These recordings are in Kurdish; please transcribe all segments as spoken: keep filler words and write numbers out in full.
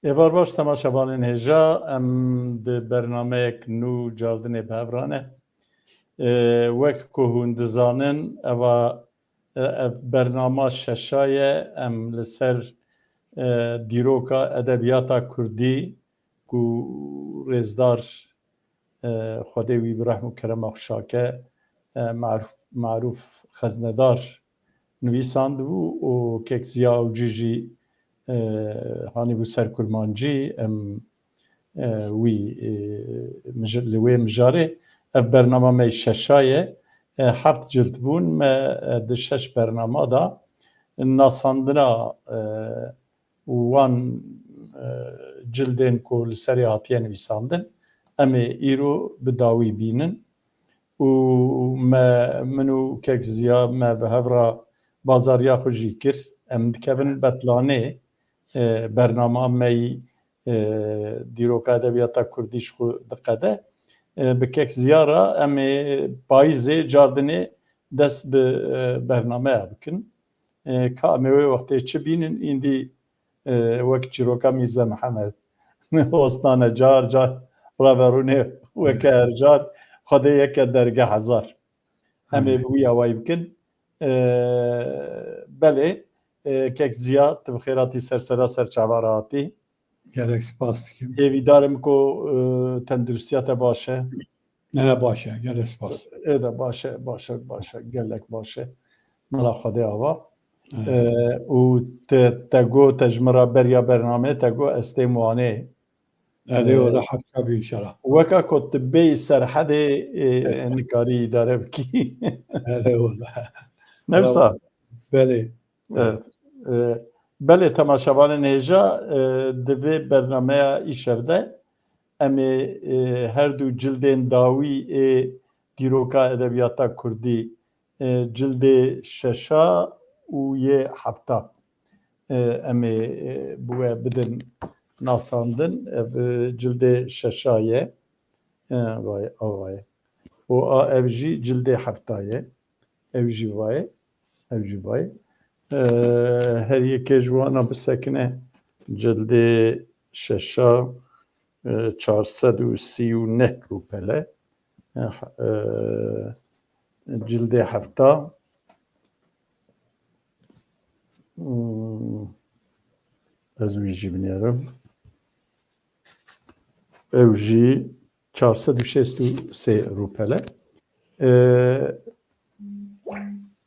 Êvar baş temaşevanên hêja, em di bernameyek nû cardinê bi hev re ne. E, wek ku hûn dizanin, eva, e, ev bernama şeşa ye, em li ser, e, dîroka edebiyata kurdî ku rêzdar, e, Xwedê wî bi rehm û kerema xwe şake, e, Maruf, Maruf Xeznedar nivîsandibû û kek Ziya Awcî jî, e, hanîbû ser kurmancî, em, e, wî, e, mij-, li wê mijarê. Ev bernama me şeşa ye. E, heft cild bûn. Me, e, di şeş bernama de nasandina, e, û wan, e, cildên ku li serê hatiye nivîsandin, em ê îro bi dawî bînin. Û me, min û kek Ziya me bi hev re bazariya xwe jî kir. Em dikevin Betlanê, e, bernama me yî, e, dîroka edebiyata kurdî ji xwe diqede. E, bi kek Ziya re em ê payîzê cardinê dest bi, e, bernameya bikin. E, ka em ê wê wextê çi bînin, îndî, e, wek çîroka Mîrze Mihemed. Ostane car car raverûnê weke her car, Xwedê yeke derge hezar. Em ê bi wî awayî bikin. E, belê, e, kek Ziya, tu bi xêr hatî ser sera ser çava re hatî. Gelek spas dikim. Hêvîdar im ku, e, tenduristiya te baş e. Ne, ne, baş e. Gelek spas. Ê de baş e, baş e, baş e. Gelek baş e. Mala Xwedê ava. Evet. E, û te, te got, te ji min re beriya bernameyê, te got ez têm Wanê. Erê, e, wela hevka bî înşallah. Weka ku tu bêyî Serhedê, e, nikarî îdare bikî. Erê, wela. Ne wisa? Belê. E, e, belê, temaşevanên hêja, e, di vê bernameya îşev de em ê, e, her du cildên dawî ê dîroka edebiyata kurdî, e, cildê şeşa û yê hefta, e, em ê, e, bi we bidin nasandin. Ev, e, cildê şeşa ye. E, vay, a vay. Û a ev jî cildê hefta ye. Ew jî vayê, ew jî vayê. E, her yekê ji wana bisekine cildê şeşa, e, çar sed û sî û neh rûpele. E, e, cildê hefta, hmm, ez wî jî binêrim. Ew jî çar sed û şêst û sê rûpele. E,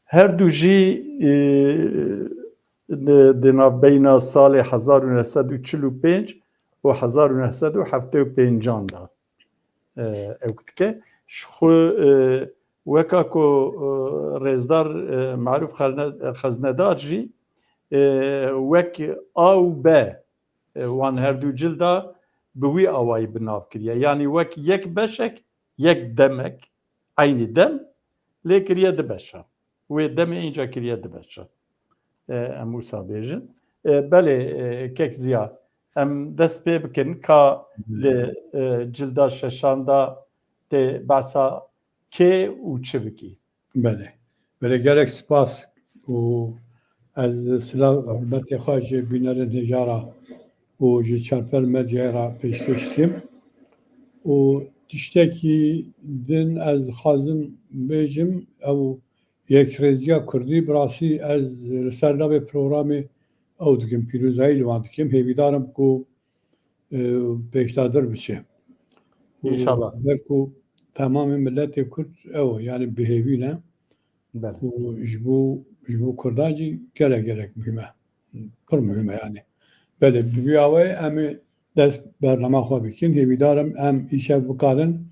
her du jî, e, di, di navbeyna salê hezar û neh sed û çil û pênc û hezar û neh sed û heftê û pêncan de, e, ew dike. Ji xwe, e, weka ku, e, rêzdar, e, Maruf Xerne-, Xeznedar jî, e, wek A û B, e, wan her du cilda bi wî awayî bi nav kiriye. Yanî wek yek beşek, yek demek, eynî dem lê kiriye du beşa. Wê demê înca kiriye du beşa. E, em wisa bêjin. E, belê, e, kek Ziya, em dest pê bikin ka di, e, cilda şeşan de tê behsa kê û çi bikî? Belê. Belê, gelek spas û ez silav hurmetê xwe ji bînerên hêja re û ji Çarper Medyayê re pêşkêş dikim. Û tiştekî din ez dixwazim bêjim, ew yekrêziya Kurdî, bi rastî ez li ser navê programê ew dikim, pîrozayî li wan dikim. Hêvîdar im ku e, pêşdadir biçe. Û Înşallah. Ber ku temamê miletê Kurd ew, yanî bi hêvî ne. Belê. Û ji bo, ji bo Kurdan jî gelek, gelek muhîm e. Pir muhîm e yanî. Belê, bi vî awayê em ê dest bernama xwe bikin. Hêvîdar im em îşev bikarin,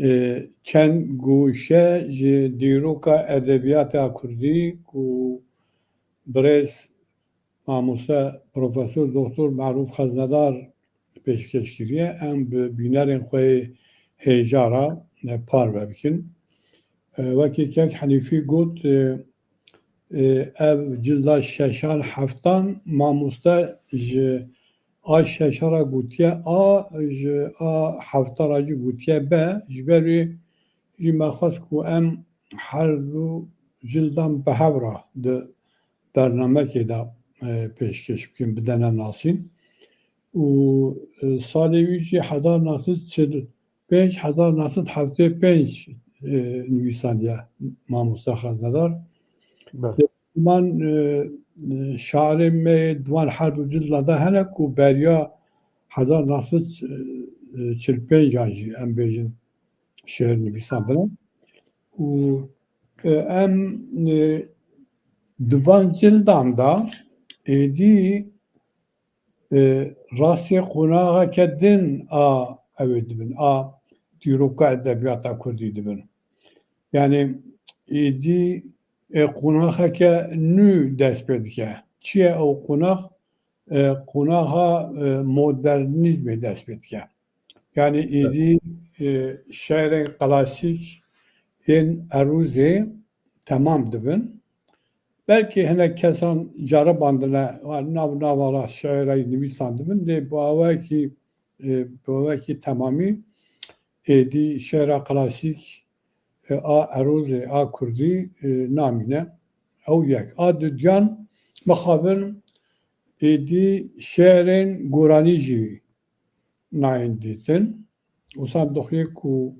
e, çend goşe ji dîroka edebiyata Kurdî ku birêz Mamoste Profesor Doktor Maruf Xeznedar pêşkêş kiriye. Em bi bînerên xwe yê hêja re, e, parve bikin. E, wekî kek Henîfî got, e, e, ev cilda şeşan heftan mamoste ji a şeşa re gotiye A, ji a hefta re jî gotiye B, ji ber wê jî me xwest ku em her du cildan bi hev re di bernamekê de, e, pêşkêş bikin, bidene nasîn. û, e, salê wî jî hezar neh sed çil pênc, hezar neh sed heftê pênc, e, nivîsandiye mamoste Xeznedar. Belê. Di man, e, e, şairê me di van her du cilda de hene ku beriya hezar neh sed çil pênc an jî, em bêjin, şiir nivîsandine. Û, e, em, e, di van cildan de êdî, e, rastî qonaxeke din a ew ê dibin, a dîroka edebiyata kurdî dibin. Yani êdî, e, qonaxeke nû dest pê dike. Çi ye ew qonax? E, qonaxa, e, modernîzmê dest pê dike. Yani êdî, e, şiirên klasîk yên erûzê temam dibin. Belkî hinek kesan ceribandine, nav nava şiirayî nivîsandibin, lê bi awayekî, e, bi awayekî temamî êdî şiira klasîk, e, a erozê, a kurdî, e, namîne. Ew yek. A dudiyan mixabin êdî şiirên goranî jî nayên dîtin. Wisa dixwî ku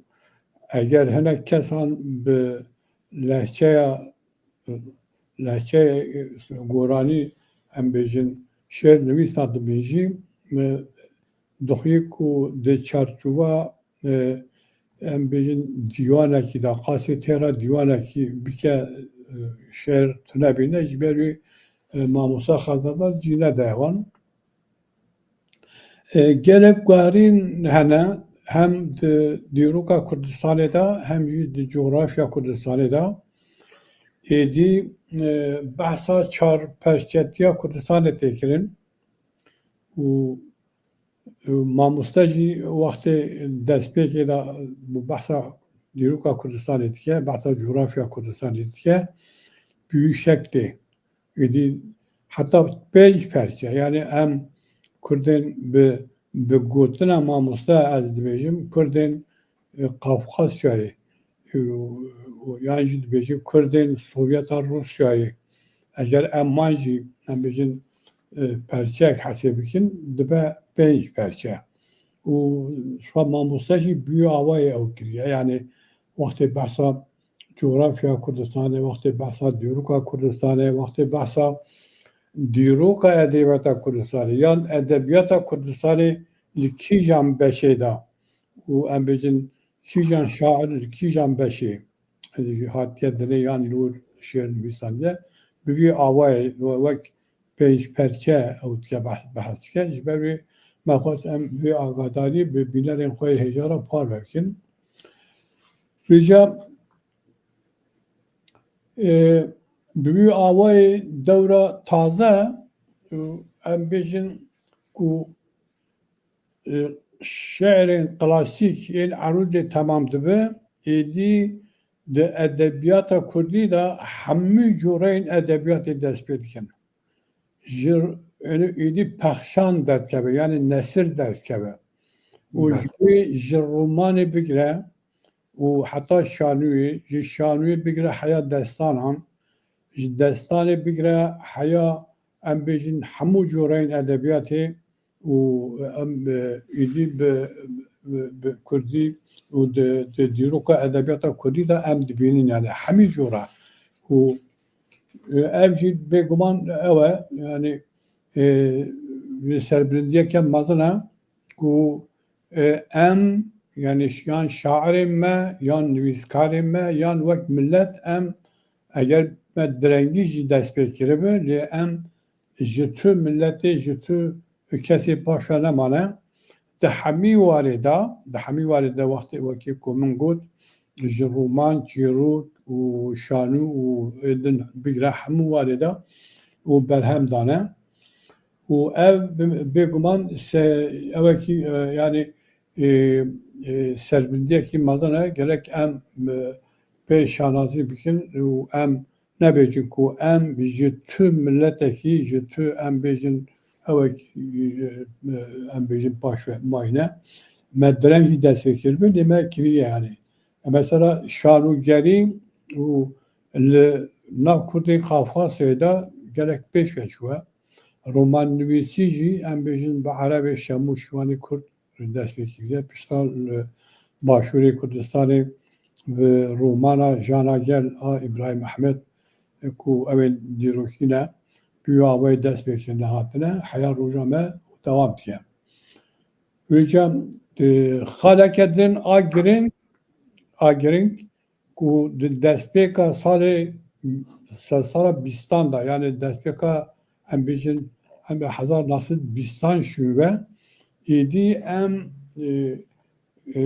eger hinek kesan bi lehçeya, lehçeyê goranî, em bêjin, şêr nivîsa dibin jî, e, dixwî ku di çarçova, e, em bêjin, dîwanekî de, qasê têra dîwanekî bike, e, şêr tune bîne, ji ber wî, e, mamosta Xeznedar cî nede wan. E, gelek guherîn hene, hem di dîroka Kurdistanê de, hem jî di cografya Kurdistanê de. Êdî, e, behsa çar perçetiya Kurdistanê tê kirin û, e, mamoste jî wextê destpêkê de bi behsa dîroka Kurdistanê dike, behsa cografya Kurdistanê dike, bi wî şeklê. Êdî heta pênc perçe, yani em Kurdên bi, bi gotina mamoste ez dibêjim, Kurdên, e, Qafqasyayê, e, û, û yan jî dibêjin Kurdên Sovyeta Rûsyayê. Eger em wan jî, em bêjin, e, perçeyek hesê bikin, dibe pênc perçe. Û şiva mamoste jî bi wî awayê ew kiriye. Yani wextê behsa cografya Kurdistanê, wextê behsa dîroka Kurdistanê, wextê behsa dîroka edebiyata Kurdistanê, yan edebiyata Kurdistanê li kîjan beşê de û em bêjin kîjan şair li kîjan beşê hatiye dinê yan li wir şiir nivîsandiye, bi vî awayê wek pênc perçe ew dike beh-, behs dike. Ji ber wê me xwest em vê agadarî bi bînerên xwe yê hêja re parve bikin. Vêca, e, bi wî awayê dewra taze, e, em bêjin ku, e, şiirên klasîk yên erûzê temam dibe, êdî di edebiyata kurdî de hemû cûreyên edebiyatê dest pê dikin. Ji, yani êdî pexşan derdikeve, yani nesir derdikeve. Û Belê. Ji wê ji romanê bigire û heta şanûyê, ji şanûyê bigire heya destanan, ji destanê bigire heya, em bêjin, hemû cûreyên edebiyatê û em, e, êdî bi, bi, bi kurdî û di, di dîroka edebiyata kurdî de em dibînin, yani hemî cûra. Û, e, ev jî bêguman ew e, yani, e, serbilindiyeke mezin e ku, e, em, yani ş-, yan şairên me, yan nivîskarên me, yan wek millet em, eger me direngî jî dest pê kiribe, lê em ji tu miletê, ji tu kesê paş ve nemane. Di hemî warê de, di hemî warê de wextê wekî ku min got, ji roman, çîrok û şanû û ê din bigire hemû warê de û berhem dane. Û ev bi-, bêguman se-, ewekî, e, yani, e, e, serbindiyekî mezin e, gerek em, e, pê şanazî bikin û em nebêjin ku em ji tu miletekî, ji tu em bêjin ewek, e, e, em bêjin paş ve mayne. Me direng jî dest pê kiribin, lê me kiriye yani. E, mesela şanogerî û li nav Kurdên Qafqasyayê de gelek pêş ve çûye. Romannivîsî jî, em bêjin, bi erebê Şemû Şiwanî Kurd dest pê kiriye. Pişta li Başûrê Kurdistanê bi romana Jana Gel a Îbrahîm Ehmed, e, ku ew ên dîrokî ne, bi wî awayî dest pê kirine hatine, heya roja me dewam dike. Vêca, e, xaleke din a giring, a giring ku di destpêka salê, sedsala bîstan de, yani destpêka, em bêjin, em ê hezar neh sed bîstan şûn ve, êdî em, e, e,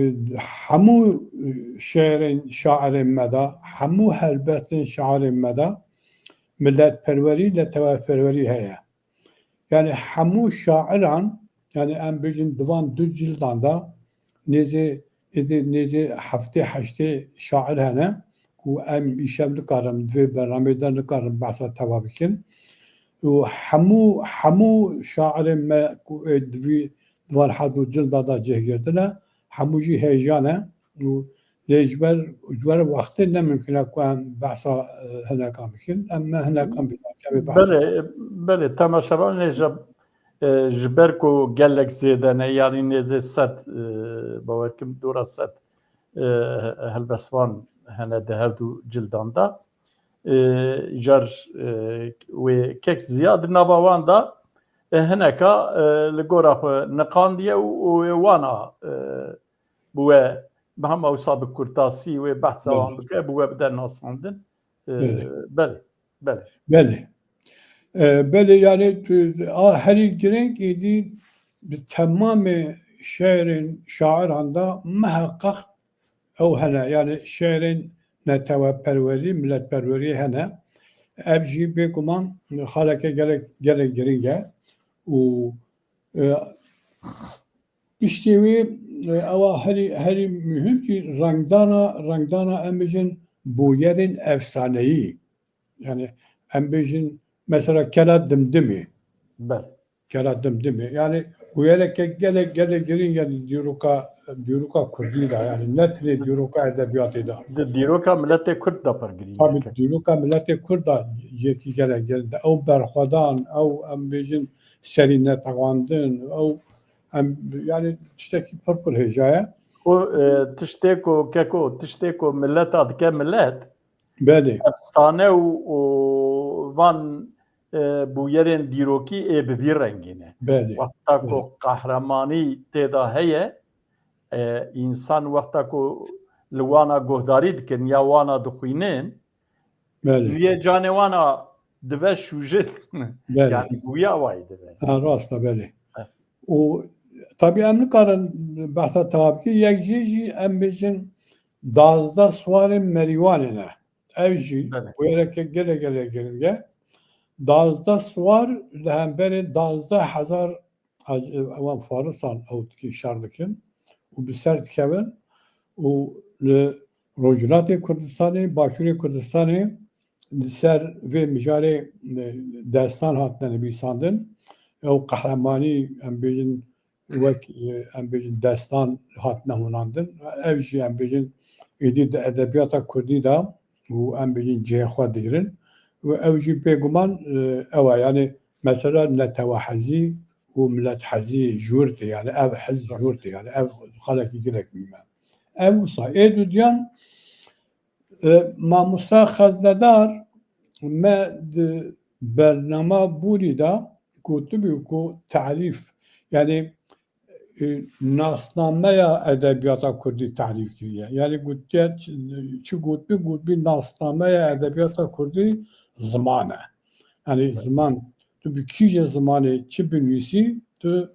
hemû, e, şêrên şairên me de, hemû helbestên şairên me de miletperwerî, neteweperwerî heye. Yani hemû şairan, yani em bêjin di van du cildan de nêzê, nêzê, nêzê heftê heştê şair hene ku em îşev nikarin, di vê bernameyê de nikarin behsa tewa bikin. Û hemû, hemû şairên me ku ê di vî, di van her du cilda de cih girtine, hemû jî hêja ne. Û lê ji ber, ji ber wextê ne mimkun e ku em behsa, e, hinekan bikin. Em me hinekan bî, em ê behsa Belê, belê, temaşevan hêja, e, ji ber ku gelek zêde ne, yanî nêzê sed, e, bawer kim dora sed, e, helbestvan hene di her du cildan de. E, car, e, wê kek ziya di nava wan de, e, hineka, e, li gora xwe niqandiye û, û wê wana, e, bi we, bi hema wisa bi kurtasî wê behsa Belê. wan bike, bi we bide nasandin. E, Belê. belê, belê. Belê. E, belê, yani tu, a herî girêng êdî bi temamê şêrên şairan de miheqeq ew hene. Yani şêrên neteweperwerî, miletperwerî hene. Ev jî bêguman xaleke gelek, gelek girîng e. Û, e, piştî wî, e, ewa herî, herî muhîm jî rengdana, rengdana em bêjin bûyerên efsaneyî. Yani em bêjin mesela Kela Dimdimê. Ber. Kela Dimdimê. Yani bûyereke gelek, gelek girîng e di dîroka, dîroka kurdî de. Yani ne tenê dîroka edebiyatê de. Di dîroka miletê kurd de pir girîng e. Tabii dîroka miletê kurd de yekî gelek girîng e. Ew berxwedan, ew em bêjin serî netewandin, ew em, yani tiştekî pir pir hêja ye. Û, e, tiştê ku keko, tiştê ku mileta dike milet, Belê. Efsane û, û van, e, bûyerên dîrokî ê bi vî rengî ne. Belê. Wexta ku Belê. qehremanî tê de heye, e, însan wexta ku li wana guhdarî dikin ya wana dixwînin, Belê. duyê canê wana dive şûjin. Belê. Yani bûya wayî dive. Ha, rast e, belê. Heh. Û tabii em nikarin behsa tewa bikî, yek jê jî em bêjin dazdeh siwarên Merîwanê ne. Ev jî Belê. bûyereke gelek gelek girîng e. Dazdeh siwar li hemberî dazdeh hezar, ewan farisan ew dikî şer dikin û bi ser dikevin û li Rojhilatê Kurdistanê, Başûrê Kurdistanê li ser vê mijarê, e, destan hatine nivîsandin. Ew qehremanî, em bêjin, wek, e, em bêjin destan hatine hûnandin. Ev jî em bêjin êdî di edebiyata kurdî de û em bêjin cihê xwe digirin. Û ew jî bêguman, e, ew e, yani mesela netewehezî û milethezî ji wir tê, yani ev hez ji wir tê, yani ev xalekî gelek muhîm e. Ev wisa ê dudiyan, e, mamosta Xeznedar me di bernama Bûrî de gotibû ku tarîf, yani, e, nasnameya edebiyata kurdî tarîf kiriye. Yani gotiye çi, çi gotibî, gotibî nasnameya edebiyata kurdî ziman e. Yani Evet. ziman, tu bi kîje zimanê çi binivîsî, tu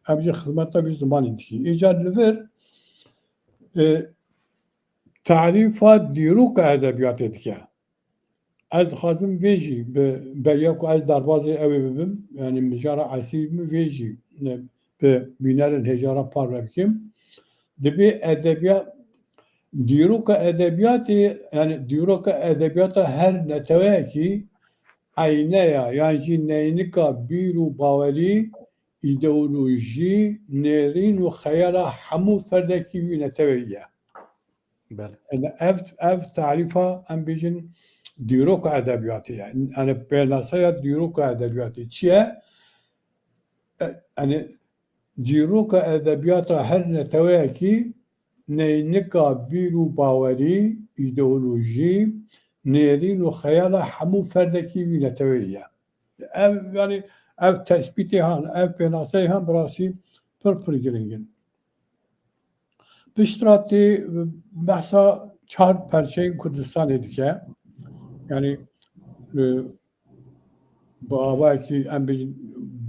em jî xizmeta vî zimanê dikî. Îcar li vir, e, tarîfa dîroka edebiyatê dike. Ez dixwazim vê jî bi beriya ku ez derbazê ew ê bibim, yani mijara esî bibim, vê jî, e, bi bînerên hêja re parve bikim. Dibê edebiyat, dîroka edebiyatê, yani dîroka edebiyata her neteweyekî eyne ya, yan jî neynika bîr û bawerî, îdeolojî, nêrîn û xeyala hemû ferdekî wî neteweyî ye. Belê. Yani ev, ev tarîfa em bêjin dîroka edebiyatê ye. Yani pênaseya dîroka edebiyatê çi ye? e, yani dîroka edebiyata her neteweyekî neynika bîr û bawerî, îdeolojî, nêrîn û xeyala hemû ferdekî wî neteweyî ye. Ev, yani ev tespîtê han, ev pênaseyê han bi rastî pir pir giring in. Piştra tê behsa çar perçeyên Kurdistanê dike. Yani, e, bi awayekî em bêjin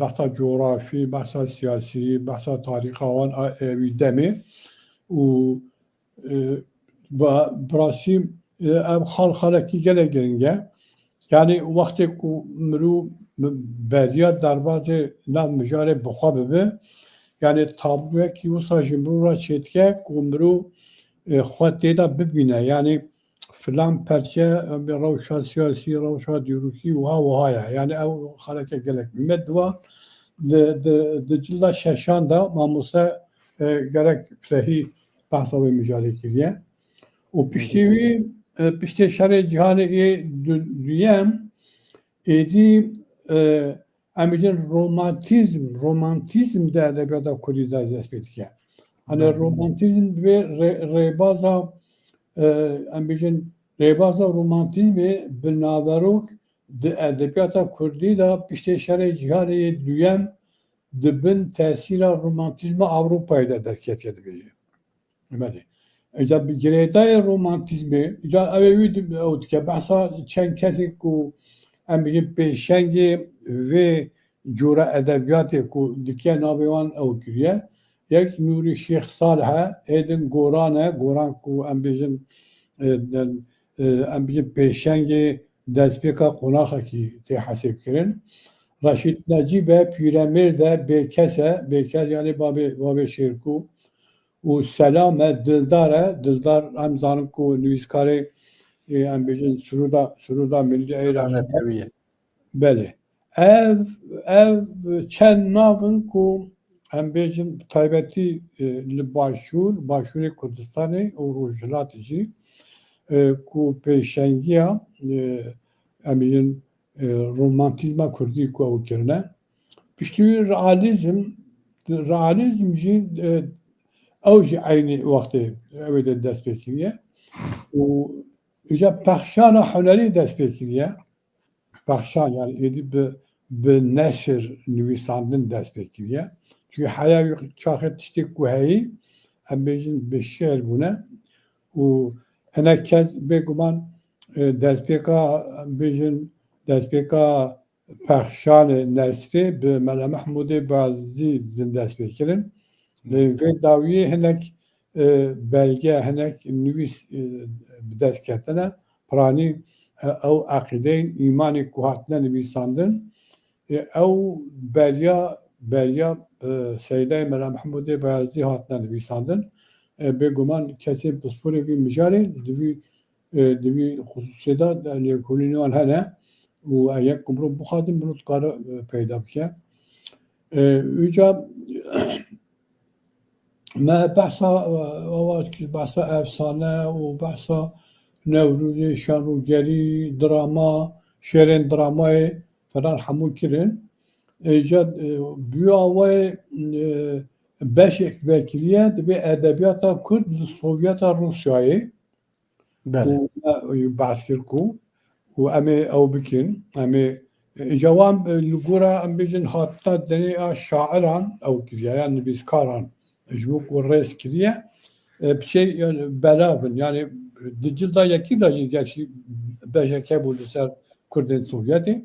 behsa cografî, behsa siyasî, behsa tarîxa wan a, e, wî demê û, e, ba, bi rastî, e, ev xal xalekî gelek giring e. Yani wextê ku mirû beriya derbazê nav mijarê bi xwe bibe, yani tabloyekî wisa ji mirû re çêdike ku mirû, e, xwe tê de bibîne. Yani filan perçe, em, rewşa siyasî, rewşa dîrokî wiha wiha ye. Yani ew xaleke gelek muhîm e. Diwa di, di, di cilda şeşan de mamoste, e, gerek firehî behsa wê mijarê kiriye. Û piştî wî, e, piştê şerê cîhanê ê du-, duyem, êdî, e, em bêjin romantîzm, romantîzm di edebiyata kurdî de dest pê dike. Hani romantîzm divê rê-, rêbaza, e, em bêjin rêbaza romantîzmê bi naverok di edebiyata kurdî de piştê şerê cîhanê yê duyem di bin tesîra romantîzma Ewropayê de derketiye dibêje. Belê. Îca bi girêdayê romantîzmê, îca ew ê wî di-, ew dike, behsa çend kesên ku em bêjin pêşengê vê cûra edebiyatê ku dike navê wan ew kiriye. Yek Nûrî Şêx Salih e, êdin Goran e, Goran ku em bêjin, e, den, e, em bêjin pêşengê destpêka qonaxekî tê hesêbkirin. Reşîd Necîb e, Pîremêrd e, Bêkes e, Bêkes yani babê, babê Şêrkû. Û Selam e, Dildar e. Dildar em zanin ku nivîskarê, e, em bêjin Sirûda, Sirûda Milî Iraqî. Belê. Ev, ev çend nav in ku em bêjin bi taybetî, e, li Başûr, Başûrê Kurdistanê û Rojhilatê jî, e, ku pêşengiya, e, em bêjin, e, romantîzma kurdî ku ew kirine. Piştî wî realîzm, realîzm jî, e, ew jî eynî wextê ew ê de dest pê kiriye. Û îca pexşana hunerî dest pê kiriye. Pexşan, yani êdî bi, bi neşir nivîsandin dest pê kiriye. Çünkü heya wî çaxê tiştê ku heyî, em bêjin bi şiir bûne. Û hinek kes bêguman, e, destpêka, em bêjin destpêka pexşanê nesrê bi Mela Mehmûdê Bazî din dest pê kirin. Lê vê dawiyê hinek, e, belge, hinek nivîs, e, bi dest ketine. Piranî, e, ew eqîdeyên îmanê ku hatine nivîsandin, e, ew beriya, beriya, e, Seydayê Mela Mehmûdê Beyazî hatine nivîsandin. E, bêguman kesên pisporê vî mijarê di vî, e, di vî xusûsê de, de lêkolînê wan hene û eger ku mirov bixwazin, mirov dikare, e, peyda bike. E, îca me behsa, e, ava kir, behsa efsane û behsa Newrozê, şenrogerî, drama, şêrên dramayê falan hemû kirin. Îca, e, bi wî awayê, e, beşek vekiriye, dibê edebiyata Kurd li Sovyeta Rûsyayê. Belê. Û me behs kir ku û em ê ew bikin. Em ê, e, îca wan, e, li gora em bêjin hatina dinê a şairan ew kiriye, yan nivîskaran ji bo ku rêz kiriye, e, bi şey, yani, belav in. Yani di cilda yekî de jî gerçî beşek hebû li ser Kurdên Sovyetê.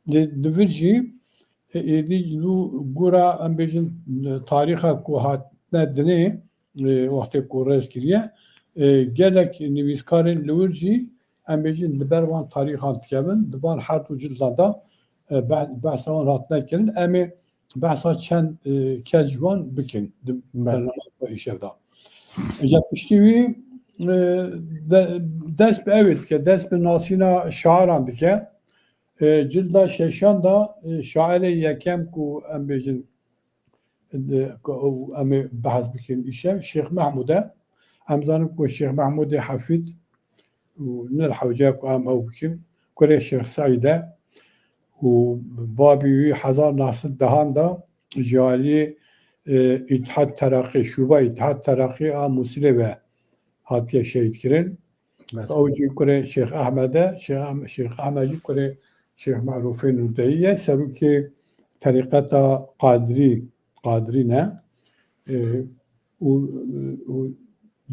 Lê di vir jî, e, êdî li gora em bêjin, e, tarîxa ku hatine dinê, e, wextê ku rêz kiriye, e, gelek nivîskarên li wir jî em bêjin li ber wan tarîxan dikevin, di van her du cildan de, e, be-, behsa wan hatine kirin. Em ê behsa çend, e, kes ji wan bikin di Belê. bernama xwe îşev de. Îca piştî wî, e, de-, dest bi ew ê dike, dest bi nasîna şairan dike. E, cilda şeşan de, e, şairê yekem ku em bêjin, e, ku ew em ê behs bikin îşev, Şêx Mehmûd e. Em zanin ku Şêx Mehmûdê Hefîd û ne li hewce ku em ew bikin, kurê Şêx Seîd e û babî wî hezar neh sed dehan de ji aliyê, e, Îtihad Teraqî, şûba Îtihad Teraqî a Mûsilê ve hatiye şehîd kirin. Evet. Ew jî kurê Şêx Ehmed e, Şêx Ehm-, Şêx Ehmed jî kurê Şêx Merûfê Nûdeyî ye, serokê terîqeta Qadirî, Qadirî ne. E, û, û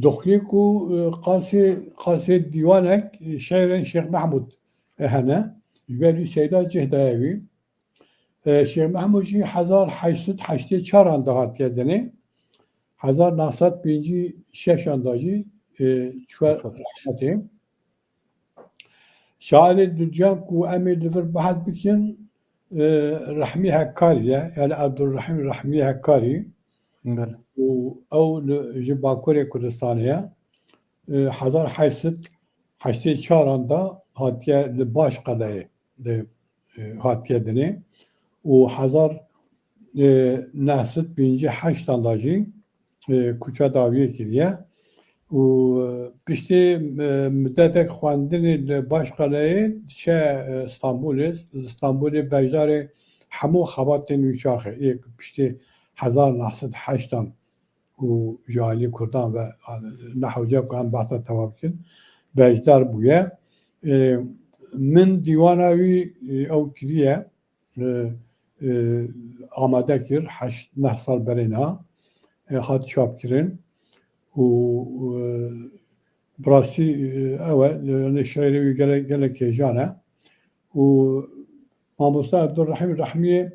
dixuyê ku, e, qasê, qasê dîwanek, e, şeirên Şêx Mehmûd, e, hene. Ji ber wî Seyda cih daye wî. E, Şêx Mehmûd jî hezar heşt sed heştê çaran de hatiye dinê. Hezar neh sed pêncî şeşan de jî, e, çûye rehmetê. Şairê dudiyan ku em ê li vir behs bikin, e, Rehmî Hekkarî ye, yani Abdurrahîm Rehmî Hekkarî. Belê. Û ew li, ji Bakurê Kurdistanê ye. E, hezar heşt sed heştê çaran de hatiye li Başqeleyê de, e, hatiye dinê û hezar, e, neh sed pêncî heştan de jî, e, kuça dawiyê kiriye û, e, piştî, e, mudetek xwendinê li Başqeleyê diçe, e, Stenbolê, li Stenbolê beşdarê hemû xebatên wî çaxê, ê piştî hezar neh sed heştan û ji alî Kurdan ve, ne hewce ku em behsa tewa bikin, beşdar bûye. E, min dîwana wî, e, ew kiriye, e, e, amade kir, heşt neh sal berê niha, e, hat çapkirin û, e, bi rastî, e, ew e, yani şeirê wî gelek, gelek hêjan e. Û mamoste Abdurrahîm Rehmiyê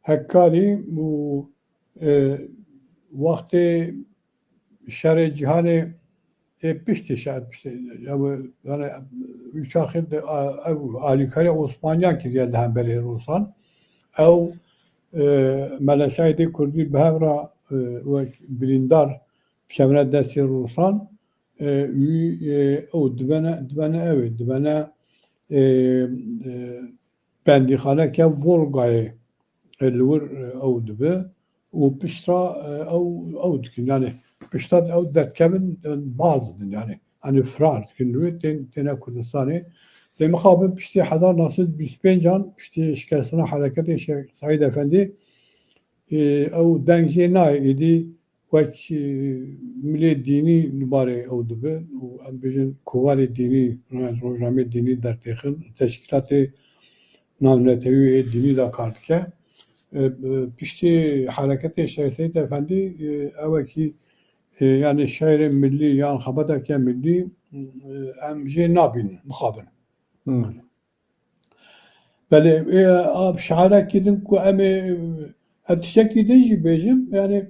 Hekkarî û, e, wextê şerê cîhanê ê piştî şer, piştî, ew, yani, wî çaxê de, a, ew alîkarî Osmaniyan kiriye li hemberî Rûsan. Ew, e, Mele Seîdê Kurdî bi hev re, e, wek birîndar dikevine destê Rûsan, e, wî, e, ew dibene, dibene ew ê, dibene, e, e, bendîxaneke Volgayê, e, li wir, e, ew dibe û piştre, e, ew, ew dikin. Yani piştre ew derkevin, e, baz didin yani. Hani firar dikin li wir, tên, têne Kurdistanê. Lê mixabin piştî hezar neh sed bîst pêncan, piştî şikestina hereketê Şêx Seîd Efendî, e, ew deng jê nayê êdî wek, e, milê dînî li barê ew dibe û em bêjin kovarê dînî, yani rojnameyê dînî dertêxin, teşkîlatê navnetewî ê dînî de kar dike. E, e, piştî hereketê Şêx Seîd Efendî, e, ewekî, e, yani şeirê millî yan xebateke millî, e, em jê nabînin, mixabin. Hmm. Belê, e, a, şarekî din ku em ê, e, tiştekî din jî bêjim, yani,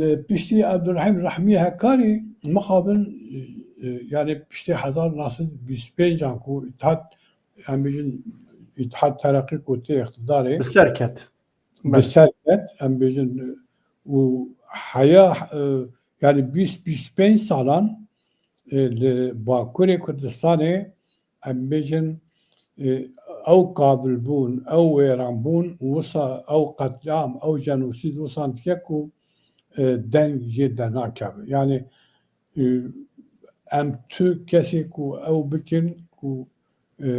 e, piştî Abdurrahîm Rehmî Hekkarî mixabin, e, e, yani piştî hezar neh sed bîst pêncan ku Îtihad, em bêjin Îtihad Tereqî ku tê îqtidarê. Bi ser ket. Bi ser ket, em bêjin, e, û heya, e, yani bîst bîst pênc salan, e, li Bakurê Kurdistanê em bêjin, e, ew kavilbûn, ew wêranbûn, wisa ew qetliam, ew jenosîd wisa dike ku, e, deng jê dernakeve. Yani, e, em tu kesê ku ew bikin ku, e,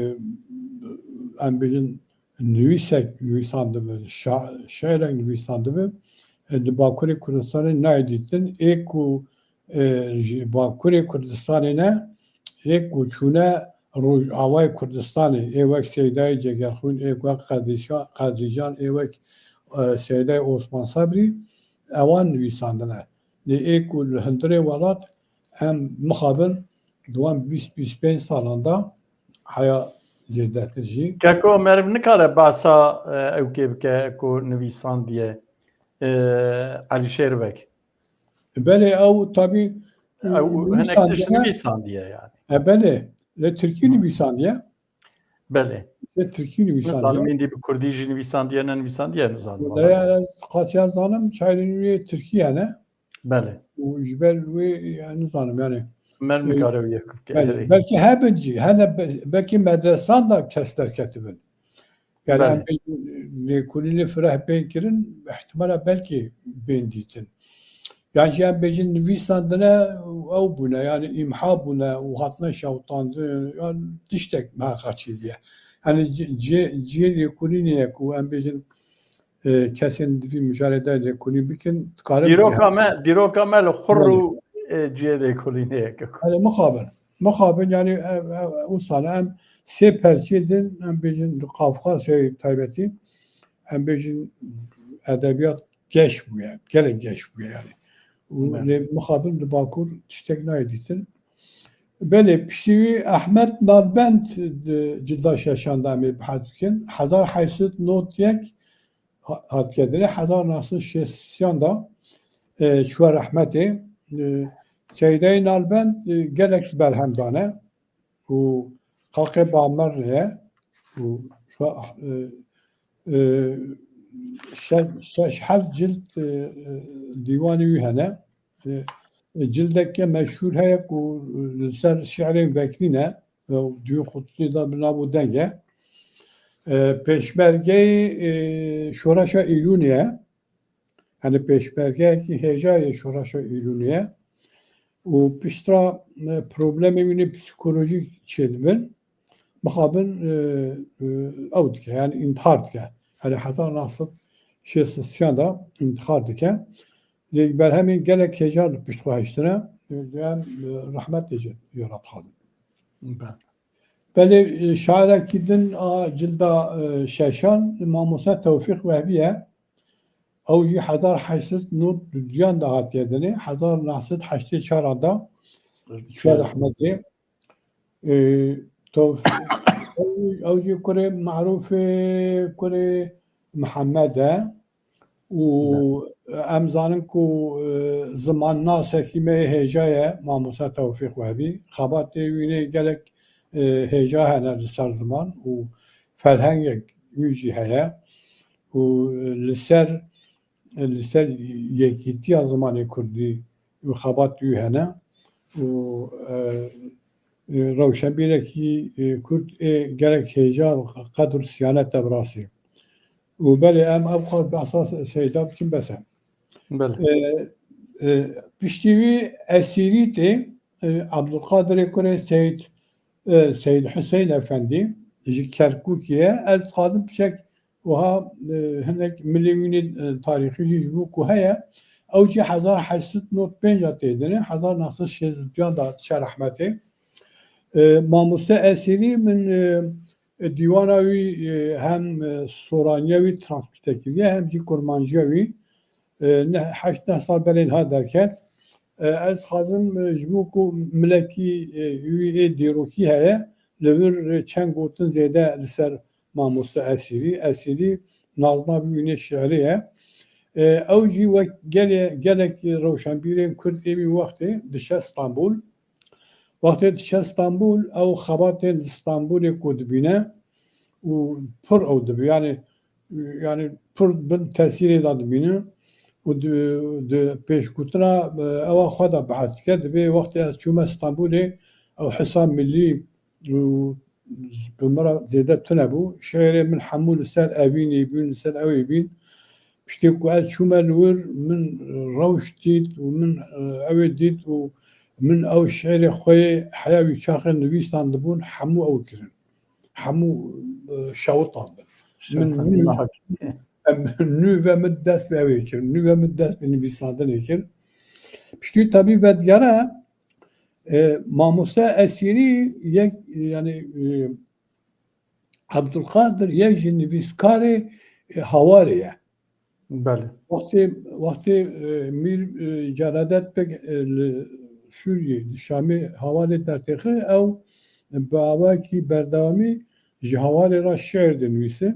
em bêjin nivîsek nivîsandibe, şa-, şeirek nivîsandibe, e, di Bakurê Kurdistanê nayê dîtin. Ê ku, e, ji Bakurê Kurdistanê ne, ê ku çûne Rojavayê Kurdistanê, ê wek Seydayê Cegerxwîn, ê wek Qedrîşa-, Qedrîcan, ê wek, e, Seydayê Osman Sebrî, ewan nivîsandine. Lê ê ku li hundirê welat em mixabin di wan bîst bîst pênc salan de heya zêdetir jî. Keko meriv nikare behsa, e, ewkê bike ku nivîsandiye, e, Elîşêr Beg. Belê, ew tabî, e, ew hinek tişt nivîsandiye. Nivîsandiye yani. E, belê, li tirkî nivîsandiye. Belê. Li tirkî nivîsandiye. Nizanim êndî bi kurdî jî nivîsandiye, nenivîsandiye, nizanim. Wela ez qasiya zanim, şairên wî tirkî ye ne? Belê. Û ji ber wê, yani, nizanim, yani, Mer e, nikare wî yek bike, belê. Herê. Belkî hebin jî, hene be-, belkî medresan da kes derketibin. Yani, belê. Em bêjin, lêkolînê fireh bên kirin, ihtimala belkî bên dîtin. Yan jî em bêjin nivîsandine ew bûne, yani îmha bûne û hatine şewitandin, yan tiştek miheqeqî bûye. Yani cê, cê, cihê lêkolînê ye ku em bêjin e, kesên di vî mijarê de lêkolîn bikin, dikarin. Dîroka me, dîroka me li xur û, e, cihê lêkolînê ye. Belê, mixabin. Mixabin, yani, e, e, wisa ne, em sê perçê din, em bêjin, di Qafqasyayê taybetî, em bêjin, edebiyat geş bûye, gelek geş bûye yani. Û Evet. lê mixabin li Bakur tiştek nayê dîtin. Belê, piştî wî Ehmed Nalbend di cilda şeşan de em ê behs bikin. Hezar heşt sed nod yek ha-, hatiye dinê, hezar neh sed şêst yan de, e, çûye rehmetê. E, Seydayê Nalbend, e, gelek berhem dane û xelqê Bamernê ye û şa-, e, e, şeş, şeş heft cild, e, e, dîwanê wî hene. E, e, cildeke meşhûr heye ku, e, li ser şi'rên vekirî ne, e, duyên xututî de bi nav û deng e. E, pêşmergeyê, e, şoreşa Îlûnê ye. Yani pêşmergeyekî hêja yê şoreşa Îlûnê ye. Û piştre, e, problemê wî ne psîkolojîk çêdibin. Mixabin, e, e, ew dike, yani întihar dike. Yani hezar neh sed şêst û sê de întihar dike. Lê berhemên gelek hêja li pişt xwe hiştine, e, em, e, rehmetê jê re dixwazin. Be. Belê, e, şairekî din a cilda, e, şeşan, Mamoste Tewfîq Wehbî ye. Ew jî hezar heşt sed nod û duyan de hatiye dinê, hezar neh sed heştê çar de çûye rehmetê. E, Tewfîq, ew, ew jî kurê Merûfê, kurê Mihemed e. Û em zanin ku, e, zimannasekî me yê hêja ye, Mamoste Tewfîq Wehbî. Xebatê wî nê gelek, e, hêja hene li ser ziman û ferhengek wî jî heye. Û, e, li ser, e, li ser yekîtiya zimanê kurdî û xebat wî hene. Û, e, e, rewşenbîrekî, e, kurd ê gelek hêja, qedr û siyanet de bi rastî. Û belê em ev qas behsa Se-, Seyda bikin bes e. Belê. E, e, piştî wî esîrî tê, e, Abdulkadirê kurê Seyd, e, Seyd Hüseyin Efendî ji Kerkûkê ye. Ez dixwazim piçek wiha, e, hinek milê wînê, e, tarîxî jî ji bo ku heye. Ew jî hezar heşt sed nod pênc de tê dinê, hezar neh sed şêst û duyan de diçe rehmetê. E, Mamoste Esîrî min, e, e, dîwana wî, e, hem, e, soraniya wî transkrîte kiriye, hem jî kurmanciya wî, e, ne, heşt neh sal berê niha derket. E, ez dixwazim, e, ji bo ku milekî, e, wî ê dîrokî heye, li vir, e, çend gotin zêde li ser Mamoste Esîrî. Esîrî nazna wî wînê şi'rê ye. E, ew jî wek gelê-, gelek rewşenbîrên kurd ê wî wextê diçe Stenbul. Wextê diçe Stenbul, ew xebatên di Stenbulê ku dibîne û pir ew dibi, yani, yani pir bin tesîrê de dibîne û di, di pêşgotina, e, ewa xwe de behs dike, dibê wextê ez çûme Stenbulê, ew hisa milî û bi min re zêde tune bû. Şi'rê min hemû li ser evînê bûn, li ser ewê bîn. Piştî ku ez çûme li wir, min rewş dît û min, e, ew ê dît û min ew şi'rê xwe yê heya wî çaxê nivîsandibûn, hemû ew kirin. Hemû, e, şewitandin. Min nû, em, nû ve min dest bi ew ê kir. Nû ve min dest bi nivîsandinê kir. Piştî tabî vedigere, e, Mamoste Esîrî yek, yani, e, Abdulkadir yek ji nivîskarê, e, Hawarê ye. Belê. Wextê, wextê, e, Mîr, e, Celadet Beg, e, li Sûriyê, li Şamê Hawarê dertêxe, ew bi awakî berdewamî ji Hawarê re şi'r dinivîse.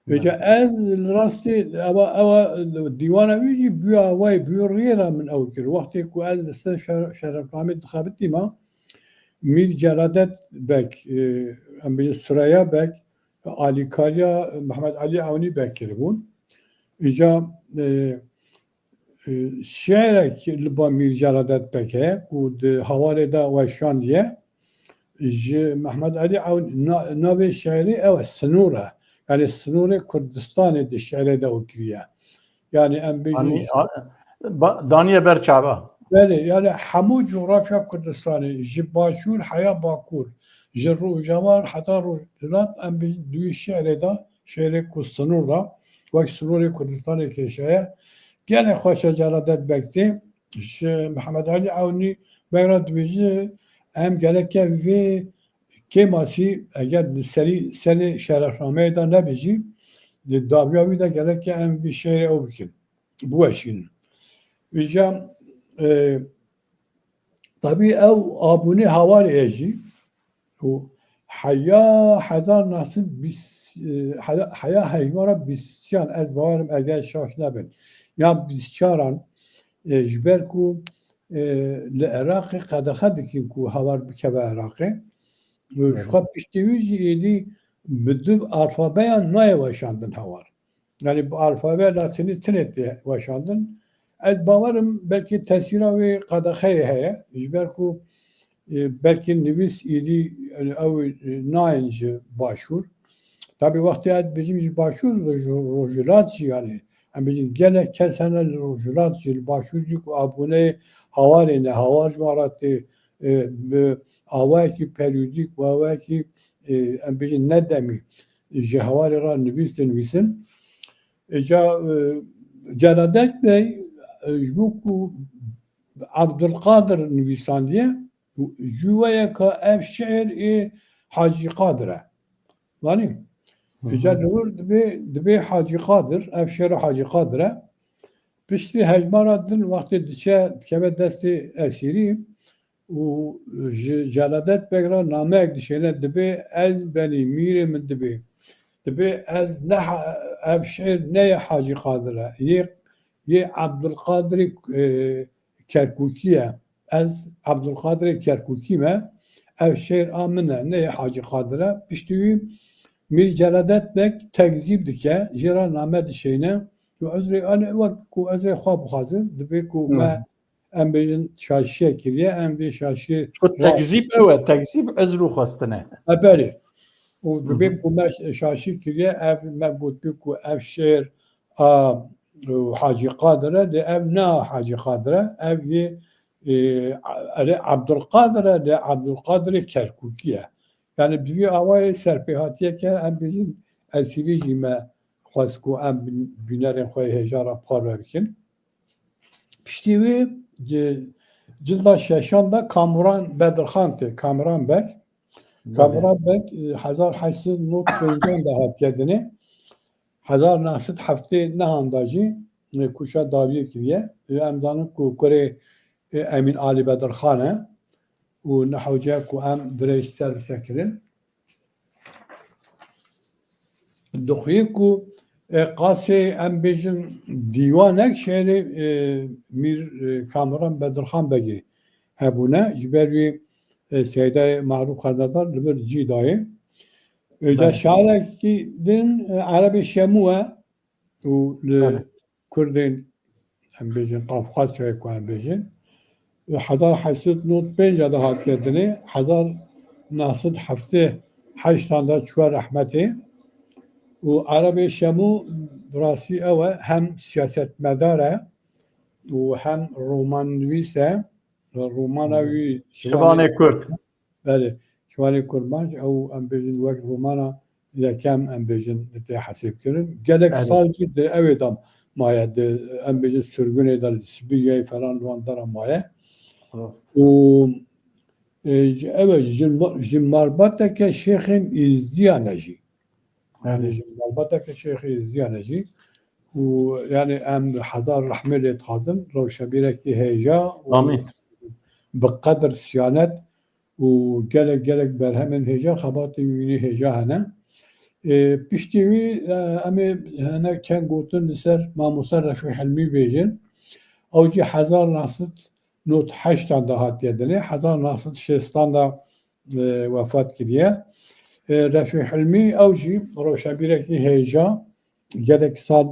Vêca Belê. Ez li rastî ewa, ewa dîwana wî jî bûya awayê, bûya riyê re min ew kir. Wextê ku ez li ser şer-, şerefnamê dixebitî me, Mîr Celadet Beg, e, em bêjin Sureya Beg, alîkariya Mehmet Elî Ewnî Beg kiribûn. Îca, e, e, şi'rek li ba Mîr Celadet Beg heye ku di Hawarê de weşandiye. Ji Mehmet Elî Ewnî na-, navê şi'rê ew e, Sinûr e. Yani sinûrê Kurdistanê di şi'rê de ew kiriye. Yani em bêjin Anî, a, ba-, daniye ber çava. Belê, yani hemû cografya Kurdistanê, ji başûr heya bakur, ji rojava heta rojhilat, em bi duy şi'rê de, şi'rê ku sinûr de, wek sînorê Kurdistanê kêşaye. Gelek xweş e Celadet Beg tê. Ji Mihemed Elî Ewnî Beg re dibêje, em gereke vê kêmasî, eger di serî, serê şerefnameyê de nebe jî, di dawiya wî de gereke em vî şêrê ew bikin, biweşînin. Vîca, e, tabî ew abûnê hawarê ye jî û heya hezar neh sed bîst, e, heya, heya hejmara bîst û sêyan, ez bawerim eger şaş nebin, ya bîst û çaran, e, ji ber ku, e, li Iraqê qedexe dikin ku hawar bikeve Iraqê. Û ji Evet. xwe piştî wî jî êdî bi du alfabeyan nayê weşandin hawar. Yani bi alfabeya latînî tinê tê weşandin. Ez bawerim belkî tesîra wê qedexeyê heye. Ji ber ku, e, belkî nivîs êdî, yani ew, e, nayên ji başûr. Tabî wextê ez dibêjim ji başûr, ji rojhilat jî yani. Em bêjin gelek kes hene li rojhilat jî, li başûr jî ku abûneyê hawarê ne, hawar ji wan re tê, e, bi awayekî perîodîk, bi awayekî, e, em bêjin nedemî ji hawarê re nivîs dinivîsin. Îca, e, Celadet Bey, e, ji bo ku Abdulkadir nivîsandiye, ji we ye ka ev şiir ê Hacî Qadir e. Zanî? Hı hı. Îca li wir dibê, dibê Hacî Qadir, ev şiir Hacî Qadir e. Piştî hejmara din wextê diçe, dikeve destê esîrî, û ji Celadet Beg re nameyek dişêne, dibê ez benî, mîrê min dibê. Dibê ez ne ha-, ev şiir ne yê Hacî Qadir e. Yê, yê Abdulkadirê, e, Kerkûkî ye. Ez Abdulkadirê Kerkûkî me. Ev şiir a min e, ne yê Hacî Qadir e. Piştî wî Mîr Celadet Beg tekzîb dike, jê re name dişêne. Û uzrê, yani wek ku uzrê xwe bixwazin, dibê ku me Hı. em bêjin şaşiye kiriye, em vê şaşiyê Ku ra- tekzîb ew e, tekzîb uzr û xwestine. E, belê. Û Hı dibê hı. ku me ş-, şaşî kiriye, ev me gotbî ku ev şêr a, e, Hacî Qadir e, lê ev ne Hacî Qadir e, ev yê, e, a-, erê Abdulkadir e, lê Abdulkadirê Kerkûkî ye. Yani bi vî awayê serpêhatiyeke em bêjin esîrî jî me xwest ku em bîn-, bînerên xwe yê hêja re parve bikin. Piştî wî ci-, cilda şeşan de Kamuran Bedirxan tê, Kamuran Beg. Belê. Kamuran Beg, e, hezar heşt sed nod pêncan de hatiye dinê. Hezar neh sed heftê nehan de jî, e, kuşa dawiyê kiriye. E, em zanin ku kurê, e, Emîn Alî Bedirxan e û ne hewce ku em dirêj ser bisekirin. Dixwî ku, e, qasê em bêjin dîwanek şêrê, e, Mîr, e, Kamuran Bedirxan Begê hebûne. Ji ber wî, e, Seydayê Marûf Xezedar li vir cî dayê. E, ca Belê. şarekî din, e, Erebê Şemû e û li Belê. Kurdên, em bêjin, Qafqasyayê ku em bêjin, hezar heşt sed nod pênc de hatiye dinê, hezar neh sed heftê heşt de çûye rehmetê. Û Erebê Şemû bi rastî ew e, hem siyasetmedar e û hem romannivîs e. Romana Hmm. wî Şivanê Kurd. Belê. Şivanê Kurmanc, ew em bêjin wek romana yekem, em bêjin, tê hesêbkirin. Gelek Belê. sal jî di ewê de maye, di, em bêjin sirgunê de, li Sibîryayê falan li wan dera maye. Rast. Û, e, ew e, ji ma-, ji malbateke şêxên Êzdiyan e jî. Yani Belê. ji malbateke şêxê Êzdiyan e jî. Û yani em hezar rehmê lê dixwazin, rewşebîrekî hêja û Amîn. bi qedir siyanet û gelek, gelek berhemên hêja, xebatên wî hêja hene. Ê, piştî wî, e, em ê hinek çend gotin li ser mamoste Refî Hilmî bêjin. Ew jî hezar neh sed nod heştan de hatiye dinê, hezar neh sed şêstan de, e, wefat kiriye. E, Refî Hilmî ew jî rewşenbîrekî hêja, gelek sal,